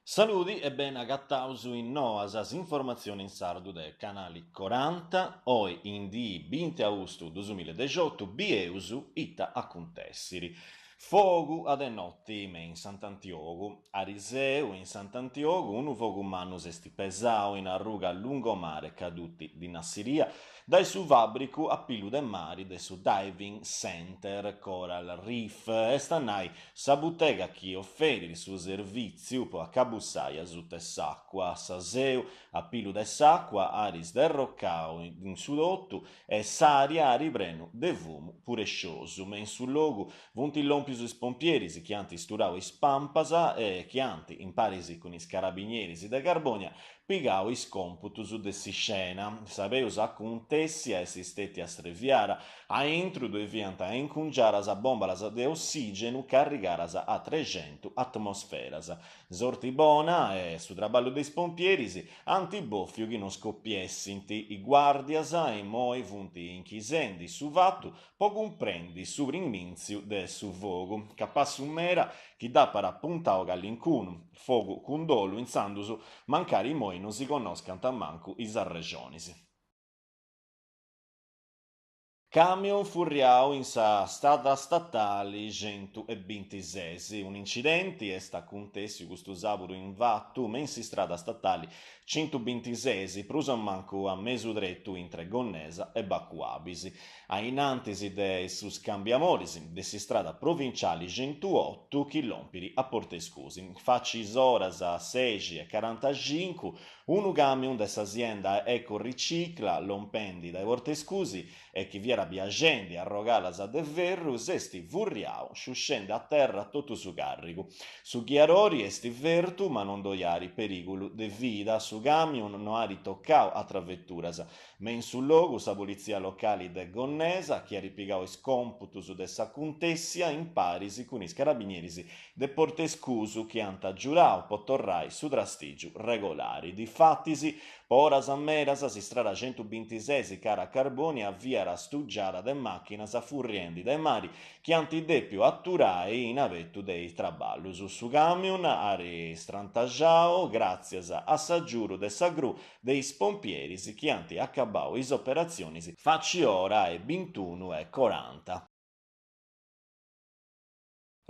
Saludi e beni agataus in Noas, s'informatzioni in sardu de Canali Coranta. Oi in dii binti austu duasmilla e dexiotu bieus ita acuntessiri. Fogu a de noti me in Sant'Antiogu. Ariseu in Sant'Antiogu unu fogu mannu s'est pesau in arruga Lungomare Caduti di Nassiria dae su fàbricu a pillu de mari de su Diving Center Coral Reef, est a nai sa butega chi oferit su servìtziu po acabussai asuta 'e s'àcua. Sa seu a pillu de s'àcua ari sderrocau in su totu e s'ària ari prenu de fumu puresciosu. Me in su logu funt lòmpius is pompieris chi ant sturau is pampas e chi ant, in paris cun is carabinieris de Carbònia, pigau is còmputus de s'iscena. Sa peus acuntèssia est stètia streviara. A intru ddoi fiant incungiaras bòmbalas de ossìgenu carrigaras a trexentu atmosferas. Sorti bona e su traballu de is pompieris ant bòfiu chi non scopiessint. Is guàrdias immoi funt inchisendi su fatu po cumprendi su primìntziu de su fogu, capassu mera chi dd'apat puntau calincunu, fogu cun dolu intzandus, mancari immoi non si connoscant mancu is arrexonis. Camion furriau in sa strada statali 126. Un'incidenti est acuntèssiu custu sàbudu in fatu me in s'istrada statali 126, prus o mancu a mesu tretu intre Gonnesa e Bacuabis, a in antis de su scambiamoris de s'istrada provinciali 108 chi lompit a Portescusi. Faci is oras sexi e carantaxincu, Unu camion de sa sienda Ecoricicla, lompendi dae Portescusi e chi fiat biaxendi a arrogalas de ferru, s'est furriau sciuscendi a terra totu su càrrigu. Su ghiarori est fertu ma non ddoi ari perìgulu de vida. Su camion no ari tocau atras veturas. Me in su logu sa politzia locali de Gonnesa, chi ari pigau is còmputus de s'acuntèssia in paris cun is carabinieris de Portescusu chi ant agiudau po torrai su trastìgiu regolari. Difatis, po oras medas s'istrada 126 cara a Carbònia fiat stugiada de màchinas furriendi dae mari chi ant dèpiu aturai in abetu de is traballus. Su camion ari strantaxau gràtzias a s'agiudu de sa gru de is pompieris chi ant acabau is operatzionis faci ora e bintunu e coranta.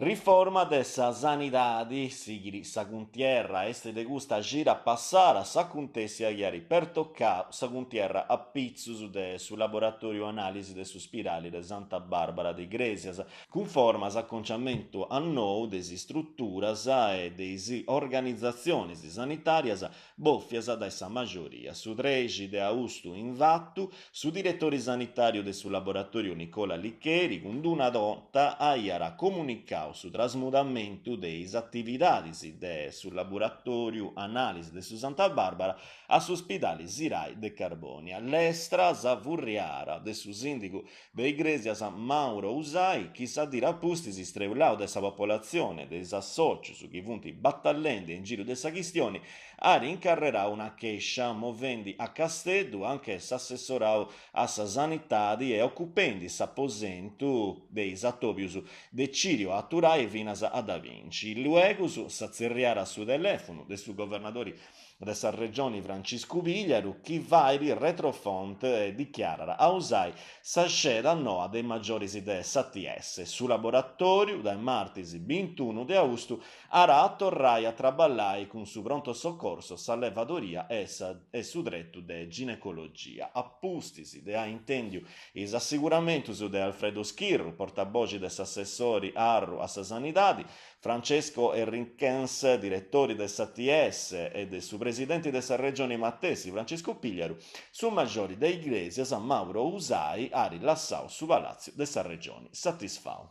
Riforma de sa sanidadi, sighit sa cuntierra, est de custa cida passada s'acuntèssia chi at pertocau sa cuntierra a pitzus de su laboratòriu anàlisi de su spidali de Santa Barbara de Igrèsias, cunforma a s'aconciamentu a nou de is istruturas e de is organizatzionis sanitàrias bòfias dae sa majoria. Su trexi de austu in fatu, su diretori sanitàriu de su laboratòriu Nicola Licheri cun d'una nota aiat comunicau su trasmudamentu de is atividadis de su laboratòriu anàlisi de su Santa Barbara a su spidali Sirai de Carbònia. Lestra sa furriara de su sìndigu de Igrèsias Mauro Usai, chi sa dì a pustis streulau de sa popolatzione e de is assòcius chi funt batallendi in giru de sa chistioni, at incarrerau una chèscia, movendi a Casteddu anche s'assessorau a sa Sanitadi e ocupendi s'aposentu de is atòbius decìdiu a aturai finas a dda binci. Luegus sa tzerriara a su telèfunu de su governadori de sa Regioni Franciscu Pigliaru chi fait retrofront e dichiarat a Usai sa sceda noa de is magioris de s'ATS. Su laboratòriu dae martis bintunu de austu at a torrai a traballai cun su pronto soccorso, sa levadoria e e su tretu de ginecologia. A pustis de ai intèndiu is assiguramentus de Alfredo Schirru, portaboxi de s'assessori Arru a sa Sanidadi, Francesco Enriques, diretori de s'ATS e de su presidenti de sa Regioni matessi, Franciscu Pigliaru, su majori de Igrèsias, Mauro Usai, at lassau su palàtziu de sa Regioni satisfau.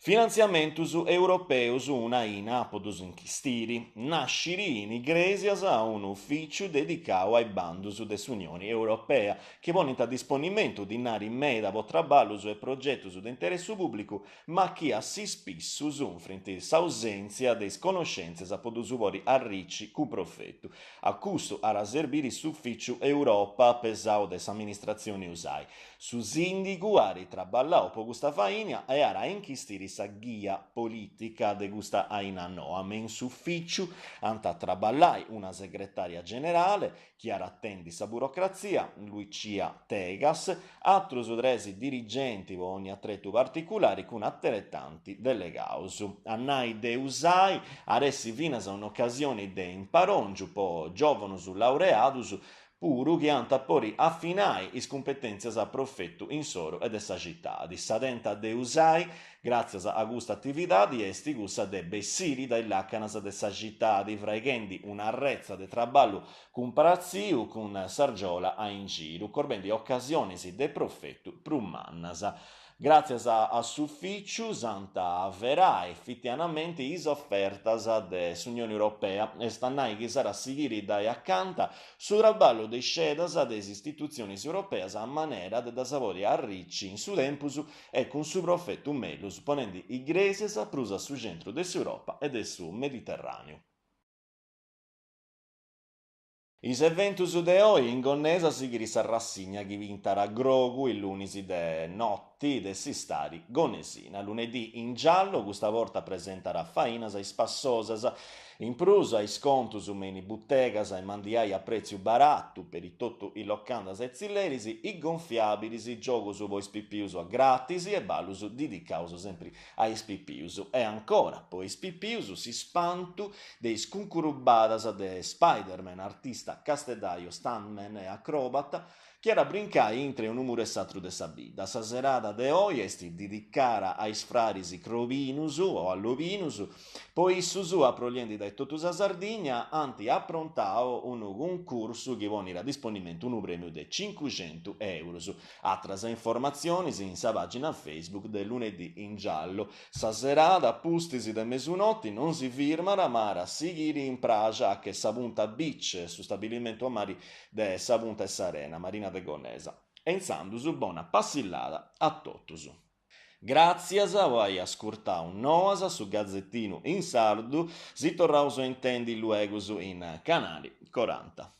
Finantziamentus europeus una aina po ddus inchistiri. Nasciri in Igrèsias unu ufìciu dedicau a is bandus de s'Unioni Europea chi ponint a disponimentu dinari meda po traballus e progetus de interessu pùblicu ma chi a s'ispissu sunfrint s'ausèntzia de is conoscèntzias po ddus podi arrici cun profetu. A custu at a serbiri s'Ufìciu Europa pesau de s'Amministratzioni Usai. Su sìndigu at traballau po custa faina e at a inchistiri sa ghia polìtica de custa aina noa. Me in s'ufìciu ant a traballai una segretària generale, chi at a atendi sa burocratzia, Lucia Tegas, atrus tres dirigenti po ogna tretu particulari cun ateretanti delegaus. A nai de Usai at essi finas un'ocasioni de imparòngiu po giòvunus laureadus puru chi ant a podi afinai is cumpetèntzias a profetu insoru e de sa citadi. Sa tenta de Usai, gràtzias a custa atividadi, est cussa de bessiri dae is làcanas de sa citadi, fraighendi una retza de traballu cumpratziu cun s'argiola a ingiru, corbendi ocasionis de profetu prus mannas. Gràtzias a s'ufìciu s'ant a averai fitianamenti is ofertas de s'Unioni Europea, est a nai chi s'at a sighiri dae acanta su traballu de is scedas de is istitutzionis europeas a manera de ddas podi arrici in su tempus e cun su profetu mellus, ponendi Igrèsias prus a su centru de s'Europa e de su Mediterràneu. Is eventus de oi in Gonnesa sighit sa rassigna chi pintat a grogu is lunis de noti de s'istadi gonnesina. Lunedì in giallo custa borta presentat fainas ispassosas, in prus a iscontus me in butegas e mandiai a prètziu baratu peri totu is locandas e tzilleris, is gonfiàbilis, giogus po is pipius a gratis e ballus didicaus sempri a is pipius e ancora po is pipius s'ispantu de is cuncurubadas de Spiderman, artista casteddaju, stuntman e acrobata, chi at a brincai intre unu muru e s'atru de sa bidda. Sa serada de oi est didicara a is fraris Crobinus o Allobinus, po issus, aproliendi dae totu sa Sardigna, ant aprontau unu cuncursu chi ponit a disponimentu unu prèmiu de cincuxentu eurus. Atras informatzionis in sa pàgina Facebook de Lunedì in Giallo. Sa serada, a pustis de mesunoti, non si firmat ma at a sighiri in praja a che sa Punta Beach, su stabilimentu a mari de sa Punta 'e s'Arena, Marina de Gonnesa. E intzandus bona passillada a totus. Gràtzias po ai ascurtau Noas, su gazetinu in sardu, si torraus a intendi luegus in Canali Coranta.